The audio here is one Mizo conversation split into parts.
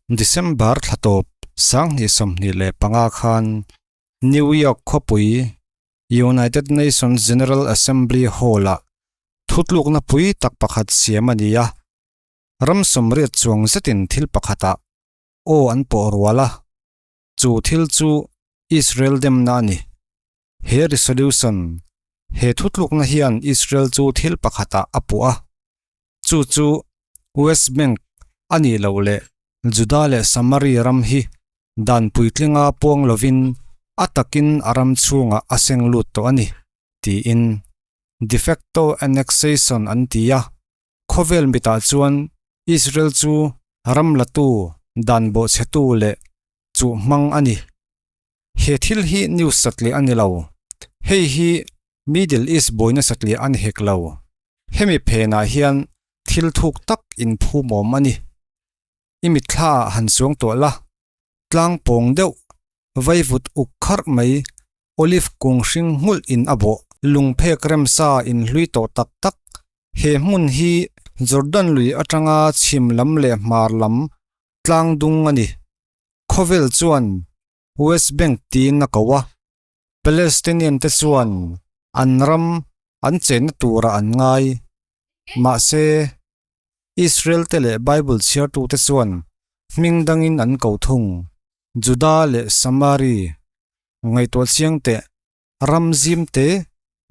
December thla tawp 2025 khan New York khawpui United Nations General Assembly Hall-ah thutlukna pui tak pakhat siam a ni a, ram 80 chuang zetin thil pakhatah aw an pawh rual a, chu thil chu Israel demna a ni. He resolution, he thutlukna hian Israel chu thil pakhatah a puh a, chu chu West Bank a nih loh leh Juda leh Samari ram hi dan puitlinga puang lovin a takin a ram chhungah a seng lut tawh a ni, tiin de facto annexation an ti a. Khawvel mitah chuan Israel chu ram latu, dan bawhchhetu leh chuh hmang a ni. He thil hi news satliah a ni lo. Hei hi Middle East buaina satliah a ni hek lo. Hemi phenah hian thil thuk tak inphumawm a ni. I mitthla ah han chuang tawh la, tlang pawng deuh, vaivut uk kharh mai, olive kung hring nghulh in a bawh, lungphek remsa inhlui tawh tak tak, he hmun hi Jordan lui atanga chhim lam leh hmar lam tlang dung a ni. Khawvel chuan West Bank tiin a ko a, Palestinian te chuan an ram an chenna turah an ngai. Mahse, Israel te leh Bible chhiartute chuan hming dangin an ko thung, Juda leh Samari. Ngaihtuah chiang teh, ram zim te,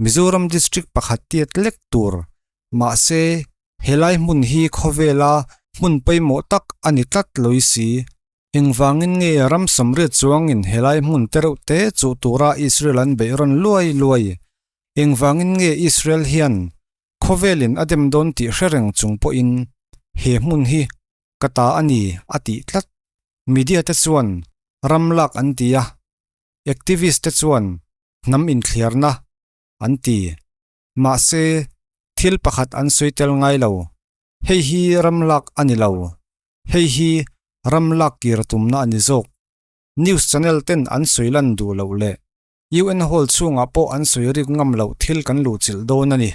Mizoram district pakhat tiat lek tur. Mahse, helai hmun hi khawvela hmun pawimawh tak a ni tlat lawih si. Engvangin nge ram 80 chuangin helai hmun te reuh te chuh tura Israel an beih rawn luai luai? Engvangin nge Israel hian khawvelin a dem dawn tih hre reng chung pawhin he hmun hi ka ta a ni a tih tlat? Media te chuan ram lak an ti a, activist te chuan hnam inthliarna an ti. Mahse, thil pakhat an sawi tel ngai lo, hei hi ram lak a ni lo. Hei hi ram lak kir tumna a ni zawk. News channel ten an sawi lan duh loh leh UN hall chhungah pawh an sawi rik ngam loh thil kan luhchilh dawn a ni.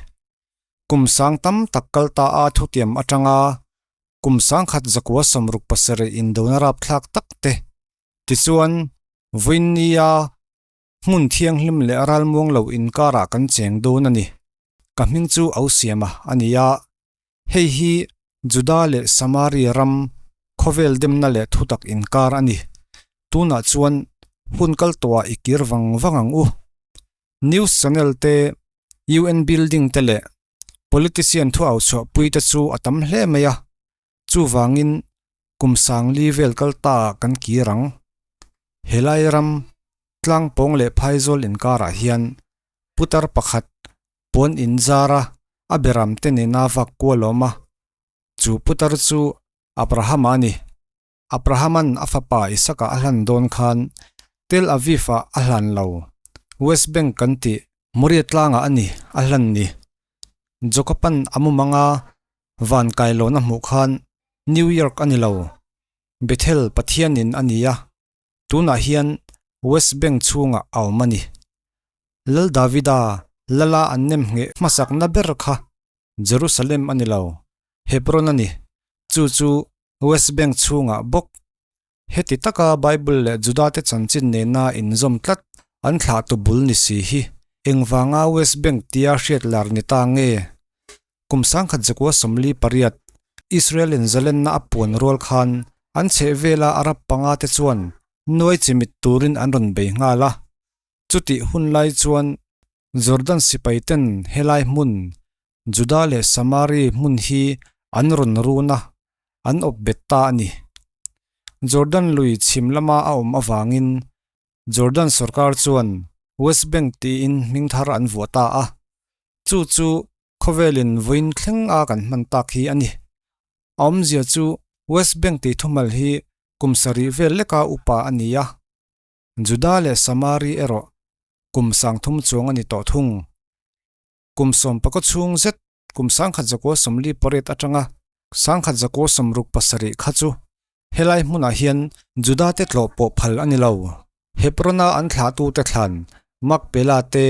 Kum sang tam tak kal ta a thutiam atanga kum 1967 indona rapthlak tak te tichuan vawiinnia hmun thianghlim leh ralmuang lo inkarah kan cheng dawn a ni. Ka hming chu Ausiama a ni a, Hei hi Juda leh Samaria ram khawvel demna leh thutak inkar a ni. Tunah chuan hun kal tawhah i kir vang vang ang u. News channel te, UN building te leh politician thu au chhuahpui te chu a tam hle mai a. Chuvangin kum 4000 vel kal ta ah kan kir ang. Helai ram tlangpawng leh phaizawl inkarah hian putar pakhat Puan in zar a, a beram te nena vak kual awm a. Chu putar chu Abrahama a ni. Abrahaman a fapa Isaka a hlan dawn khan Tel Aviv-ah a hlan lo, West Bank kan tih Moria tlangah a ni a hlan ni. Jokapan a mumanga van kailawn a hmuh khan New York a ni lo, Bethel Pathianin a ni a. Tunah hian West Bank chhungah a awm a ni. Lal Davida lala an nem ngheh hmasakna ber kha Jerusalem a ni lo, Hebron a ni. Chu chu West Bank chhungah bawk. Heti taka Bible leh Judate chanchin nena inzawm tlat an thlahtu bul ni si hi engvanga West Bank tia hriat lar ni ta nge? Kum 1948 Israel-in zalenna a puan rual khan an chhehvela Arab panga te chuan nuai chimit turin an rawn bei nghal a. Chutih hun lai chuan Jordan sipai ten helai hmun, Juda leh Samari hmun hi an rawn run a, an awp bet ta a ni. Jordan lui chhim lama a awm avangin Jordan sorkar chuan West Bank tiin hming thar an vuah ta a. Chu chu khawvelin vawiin thleng a kan hman tak hi a ni. A awmzia chu West Bank tih thumal hi kum sarih vel leka upa a ni a, Juda leh Samari erawh kum 3000 chuang a ni tawh thung. Kum 14 chhung zet kum 1948 atanga 1967 kha chu helai hmunah hian Juda te tlawh pawh phal a ni lo. Hebrona an thlahtute thlan Makpela te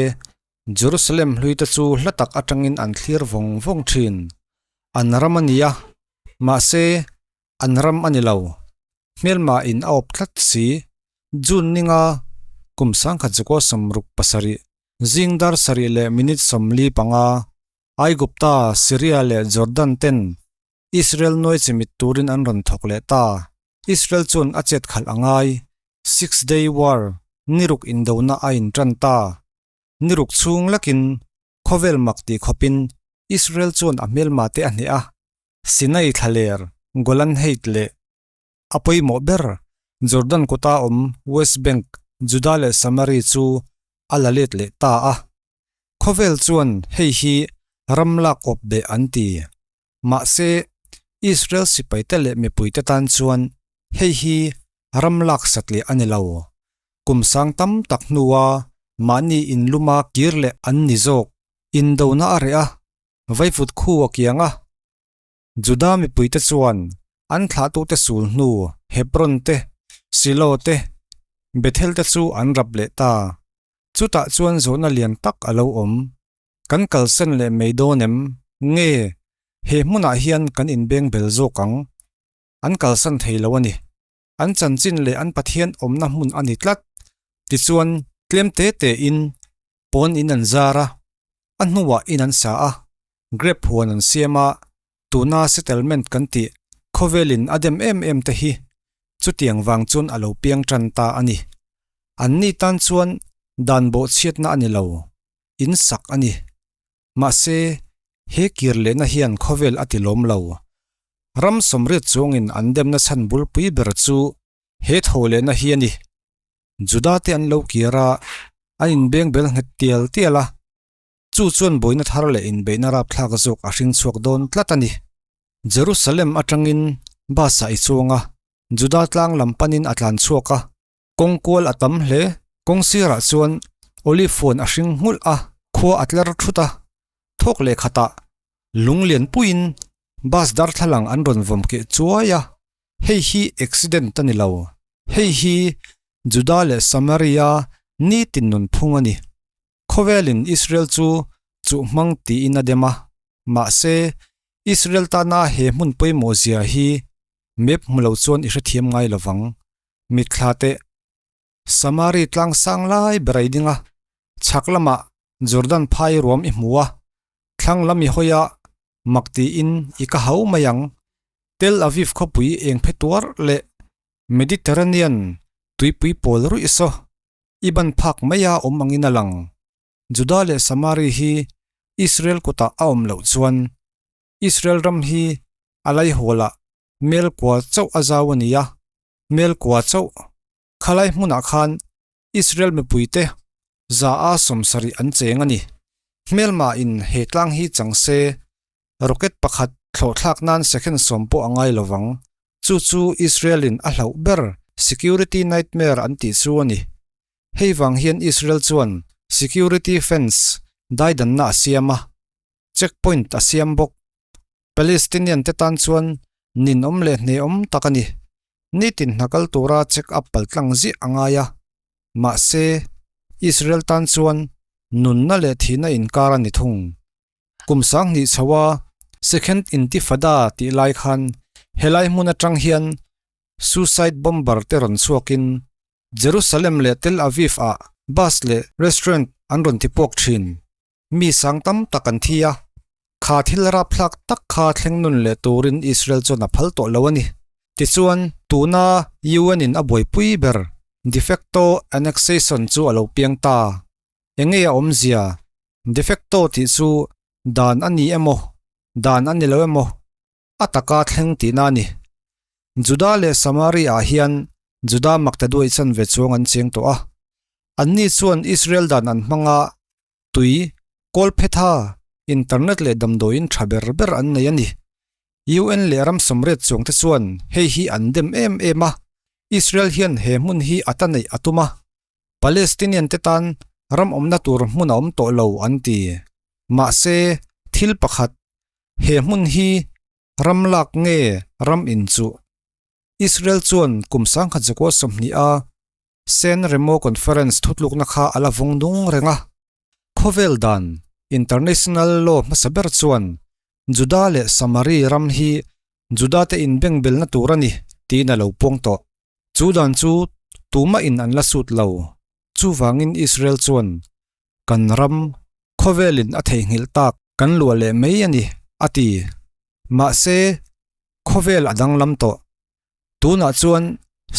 Jerusalem hlui te chu hla tak atangin an thlir vawng vawng thin. An ram a ni a, mahse an ram a ni lo. Hmelma in a awp tlat si. June ninga kum 1967, zing dar sarih leh minute 45, Aigupta, Syria leh Jordan ten Israel nuai chimit turin an rawn thawk leh ta. Israel chuan a chet khalh a ngai. Six Day War, niruk indona a intan ta. Niruk chhung lakin khawvel mak tih khawpin Israel chuan a hmelma te a hneh a, Sinai thlaler, Golan Height leh a pawimawh ber Jordan kuta awm West Bank, Juda leh Samari chu a la let leh ta a. Khawvel chuan hei hi ram lak awp beh an ti. Mahse, Israel sipaite leh mipuite tan chuan hei hi ram lak satliah a ni lo. Kum sang tam tak hnua mahni inluma kir leh an ni zawk. Indona a reh a, vaivut khu a kiang a. Juda mipuite chuan an thlahtute sul hnu Hebron te, Silo te, Bethel te chu an rap leh ta. Chutah chuan zawhna lian tak a lo awm. Kan kalsan leh mai dawn em? Nge, he hmunah hian kan inbeng bel zawk ang? An kalsan thei lo a ni. An chanchin leh an Pathian awmna hmun a ni tlat. Tichuan, tlem te tein pawn in an zar a, a hnuah in an sa a, grape huan an siam a, tuna settlement kan tih khawvelin a dem em em te hi chutiang vang chuan a lo piang tan ta a ni. Anni tan chuan dan bawhchhiatna a ni lo. In sak a ni. Mahse, he kir lehna hian khawvel a ti lawm lo. Ram sawmriat chuangin an demna chhan bulpui ber chu he tho lehna hi a ni. Juda te an lo kir a, an inbeng bel nghet tial tial a. Chu chuan buaina thar leh inbeihna rapthlak zawk a hring chhuak dawn tlat a ni. Jerusalem atangin bus ah i chuang a, Juda tlang lam panin a tlan chhuak a. Kawng kual a tam hle. Kawng sirah chuan olive huan a hring nghulh a, khua a tler thut a. Thawk leh khatah lung lian puiin bus darthlalang an rawn vawm keh chuai a. Hei hi accident a ni lo. Hei hi Juda leh Samaria nitin nunphung a ni. Khawvelin Israel chu chuh hmang tiin a dem a. Mahse, Israel tana he hmun pawimawh zia hi map hmu lo chuan i hrethiam ngai lovang. Mitthla teh. Samari tlang sang lai ber a i ding a, chhak lamah Jordan phai ruam i hmu a, thlang lam i hawi a, mak tiin i ka hau mai ang. Tel Aviv khawpui eng phe tuar leh Mediterranean tuipui pawl ruih saw i ban phak mai a awm angin a lang. Juda leh Samari hi Israel kutah a awm loh chuan Israel ram hi a laihawl-ah mel kua chauh a zau a ni a, mel kua chauh. Khalai hmunah khan Israel mipuite za a 70 an cheng a ni. Hmelmahin he tlang hi chang se, rocket pakhat thlawhthlak nan second sawm pawh a ngai lovang. Chu chu Israel-in a hlauh ber security nightmare an tih chu a ni. Hei vang hian Israel chuan security fence daidanna a siam a, checkpoint a siam bawk. Palestinian te tan chuan ninawm leh hnehawm tak a ni. Nitin hna kal tura check up paltlang ziah a ngai a, mahse Israel tan chuan nunna leh thihna inkar a ni thung. Kum 2000 chho a Second Intifada tih lai khan helai hmun atang hian suicide bomber te rawn chhuakin Jerusalem leh Tel Aviv ah bus leh restaurant an rawn ti puak thin. Mi sang tam tak an thi a, kha thil rapthlak tak kha thleng nun leh turin Israel chuan a phal tawh lo a ni. Tichuan, tuna UN in a buaipui ber de facto annexation chu a lo piang ta. Enge a awmzia? De facto tih chu dan a ni emaw, dan a ni lo emaw, a taka thleng tihna a ni. Juda leh Samari ah hian Juda maktaduai chanve chuang an cheng tawh a. Anni chuan Israel dan an hmang a, tui, kawlphetha, internet leh damdawiin tha ber ber an nei a ni. UN leh ram sawmriat chuang te chuan hei hi an dem em em a, Israel hian he hmun hi a ta neih a tum a, Palestinian te tan ram awmna tur hmun a awm tawh lo an ti. Mahse, thil pakhat, he hmun hi ram lak nge ram inchuh? Israel chuan kum 1920 a San Remo Conference thutlukna kha a la vawng nung reng a. Khawvel dan, International Law hmasa ber chuan Juda leh Samari ram hi Juda te inbengbelna tur a ni tiin a lo puang tawh. Chu dan chu tumah in an la sut lo. Chuvangin Israel chuan kan ram khawvelin a theihnghilh tak kan luah leh mai a ni, a ti. Mahse, khawvel a danglam tawh. Tunah chuan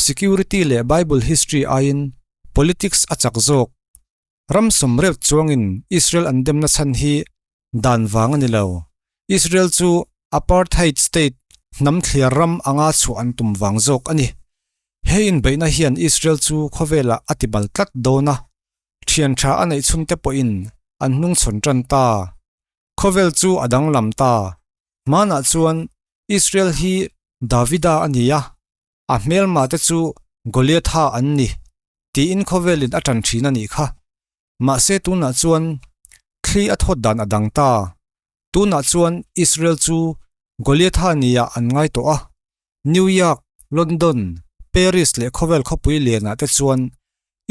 security leh Bible history aiin politics a chak zawk. Ram sawmrep chuangin Israel an demna chhan hi dan vang a ni lo. Israel chu apartheid state hnam thliar ram anga chhuah an tum vang zawk a ni. He inbeihna hian Israel chu khawvelah a tibal tlat dawn a, thian tha a neih chhungte pawhin an hnungchhawn tan ta. Khawvel chu a danglam ta. Hmanah chuan Israel hi Davida a ni a, a hmelma te chu Goliatha an ni tiin khawvelin a tan thin a nih kha. Mahse tunah chuan thli a thawt dan a dang ta. Tunah chuan Israel chu Goliatha nia an ngai tawh a. New York, London, Paris leh khawvel khawpui lianah te chuan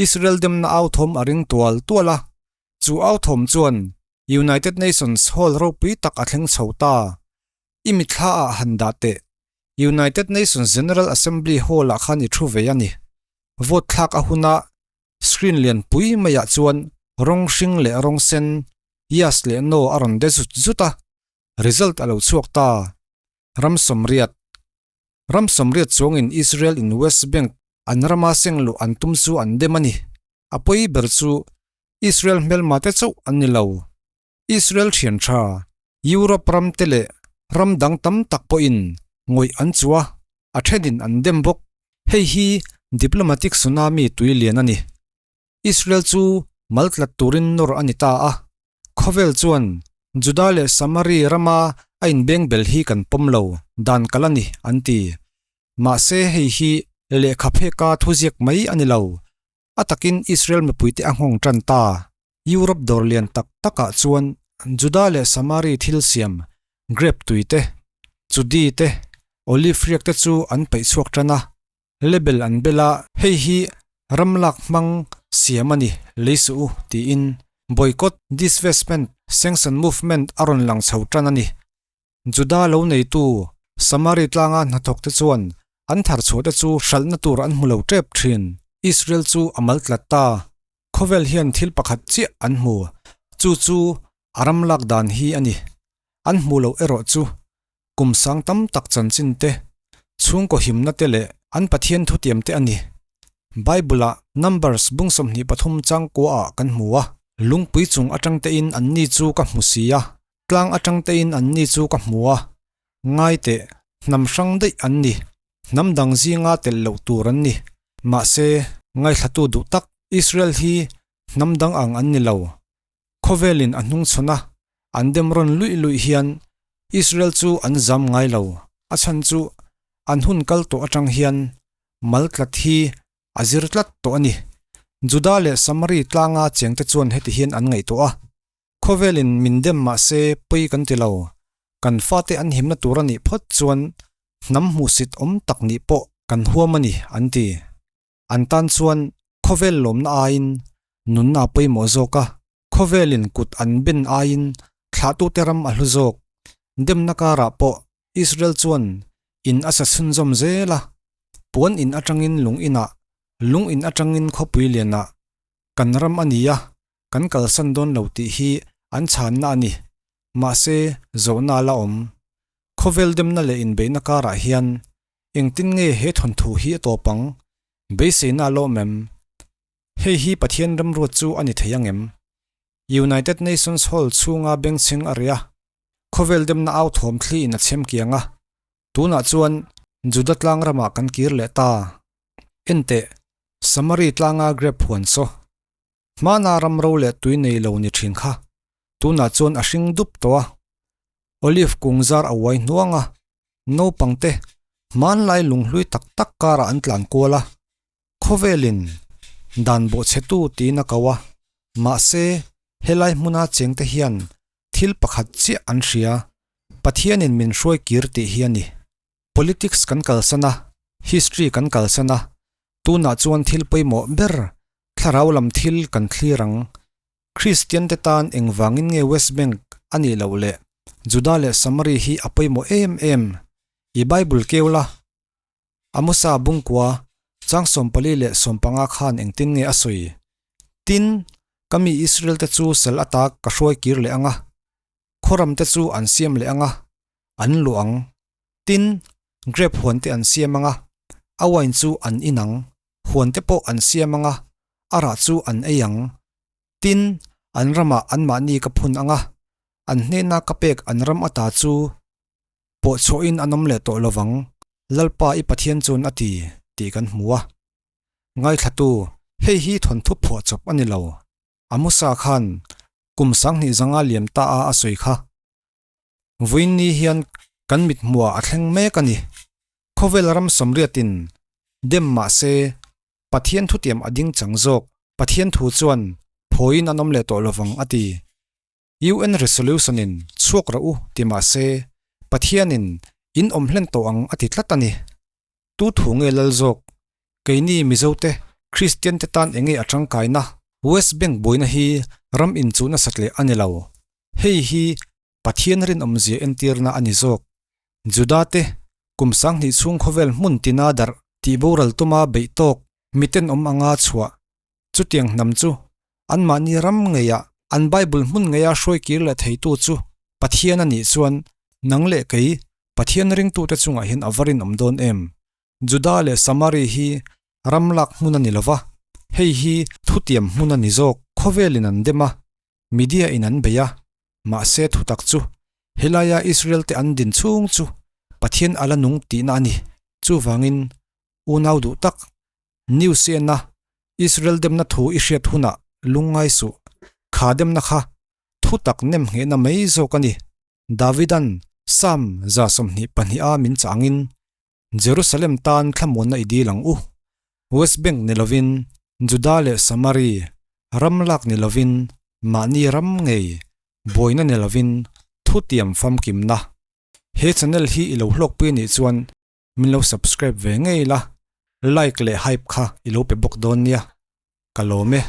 Israel demna au thawm a ring tual tual a. Chu au thawm chuan United Nations Hall ropui tak a thleng chho ta. I mitthla ah han dah teh. United Nations General Assembly Hall ah khan i thu ve a ni. Vote thlak a huna screen lian pui maiah chuan rawng hring leh rawng sen, yes leh no a rawn de zut zut a. Result a lo chhuak ta. Ram sawmriat. Ram sawmriat chuangin Israel in West Bank an rama seng luh an tum chu an dem a ni. A pawi ber chu Israel hmelma te chauh an ni lo. Israel thian tha, Europe ram te leh ram dang tam tak pawhin ngawih an chu a, a thenin an dem bawk. Hei hi diplomatic tsunami tui lian a ni. Israel chu mal tlat turin nawr a ni ta a, khawvel chuan Juda leh Samari rama a inbeng bel hi kan pawm lo, dan kal a ni, an ti. Mahse hei hi lehkha pheka thuziak mai a ni lo. A takin Israel mipuite a nghawng tan ta. Europe dawr lian tak takah chuan Juda leh Samari thil siam, grape tui te, chudi te, olive riak te chu an peih chhuak tan a, label an bel a, hei hi ramlak hmang siam a ni, lei suh u tiin boycott, disvestment, sanction movement a rawn lang chho tan a ni. Juda lo neitu Samari tlanga hnathawk te chuan an thar chhuah te chu hralhna tur an hmu lo tep thin. Israel chu a mal tlat ta. Khawvel hian thil pakhat chiah an hmu, chu chu a ram lak dan hi a ni. An hmu loh erawh chu kum sang tam tak chanchin te, chhungkaw himna te leh an Pathian thutiam te a ni. Bible-ah Numbers bung 23 changkua ah kan hmu a, lungpui chung atang tein anni chu ka hmu si a, tlang atang tein anni chu ka hmu a, ngai teh, hnam hrang daih an ni, hnam dang zinga telh loh tur an ni. Mahse, ngaithlatu duh tak Israel hi hnam dang ang an ni lo. Khawvelin a hnungchhawn a, an dem rawn luih luih hian Israel chu an zam ngai lo. A chhan chu an hun kal tawh atang hian mal tlat hi a zir tlat tawh a ni. Juda leh Samari tlanga chengte chuan heti hian an ngaihtuah a. Khawvelin min dem mah se pawi kan ti lo. Kan fate an himna tur a nih phawt chuan hnam hmuhsit awm tak nih pawh kan huam a ni, an ti. An tan chuan khawvel lawmna aiin nunna a pawimawh zawk a, khawvelin kut an ben aiin thlahtute ram a hlu zawk. Demna karah pawh Israel chuan in a sa chhunzawm zel a, puan in atangin lung inah, lung in atangin khawpui lianah kan ram a ni a, kan kalsan dawn lo tih hi an chhanna a ni. Mahse, zawhna a la awm. Khawvel demna leh inbeihna karah hian engtin nge he thawnthu hi a tawp ang? Beiseina a lawm em? Hei hi Pathian remruat chu a ni thei ang em? United Nations Hall chhunga bengchheng a reh a, khawvel demna au thawm thli in a chhem kiang a, tunah chuan Juda tlang ramah kan kir leh ta. Enteh, Samari tlanga grape huan saw. Hmana ram ro leh tui nei lo ni thin kha, tunah chuan a hring dup tawh a. Olive kung zar a uai hnuang a, naupang te hmanlai lunghlui tak tak karah an tlan kual a, khawvelin dan bawhchhetu tiin a ko a, mahse helai hmuna chengte hian thil pakhat chiah an hria, Pathianin min hruai kir tih hi a ni. Politics kan kalsan a, history kan kalsan a, tunah chuan thil pawimawh ber thlarau lam thil kan thlir ang. Kristian te tan engvangin nge West Bank a nih loh le? Juda leh Samari hi a pawimawh em em. I Bible keu la. Amosa bungkua. Chang 44 15 khan engtin nge a sawi? Tin, ka mi Israel te chu sal ata ka hruai kir leh ang a, khawram te chu an siam leh ang a, an luah ang. Tin, grep huan te an siam ang a, a wine chu an in ang, huan te pawh an siam ang a, a rah chu an ei ang. Tin, an ramah anmahni ka phun ang a, an hnena ka pek an ram ata chu pawh chhuahin an awm leh tawh lo vang, Lalpa i Pathian chuan a ti, tih kan hmu a. Ngaithlatu, hei hi thawnthu phuah chawp a ni lo. Amusa khan kum 2005 liam ta a a sawi kha. Vawiin ni hian kan mithmuah a thleng mek a ni. Khawvel ram sawmriatin dem mah se Pathian thutiam a ding chang zawk. Pathian thu chuan phawiin an awm leh tawh lovang a ti. UN resolution in chhuak rawh u ti mah se Pathianin in awm hlen tawh ang a ti tlat a ni. Tu thu nge lal zawk? Keini Mizote Kristian te tan enge a tangkaina? West Bank buaina hi ram inchuhna satleh a ni lo. Hei hi Pathian rinawmzia entirna a ni zawk. Juda-te kum 2000 chhung khawvel hmun tina darh tih boral tuma beih tawk miten awm anga chhuah chutiang hnam chu anmahni ram ngeiah an Bible hmun ngeia hruai kir leh theitu chu Pathian a nih chuan nang leh kei Pathian ringtute chungah hian a va rinawm dawn em? Juda leh Samari hi ram lak hmun a ni lova, hei hi thutiam hmun a ni zawk. Khawvelin an dem a, media in an bei a, mahse thutak chu helaia Israel te an din chhung chu Pathian a la nung tihna a ni. Chuvangin unau duh tak, news i en a, Israel demna thu i hriat hunah lungngai suh, kha demna kha thutak nem nghehna mai zawk a ni. Davidan Psalm 122 a min changin Jerusalem tan thlamuanna i dil ang u. West Bank ni lovin Juda leh Samari ram lak ni lovin mahni ram ngei buaina ni lovin thutiam famkimna. He channel hi i lo hlawkpui anih chuan min lo subscribe ve ngei la, like leh hype kha i lo pe bawk dawn nia. Ka lawm e.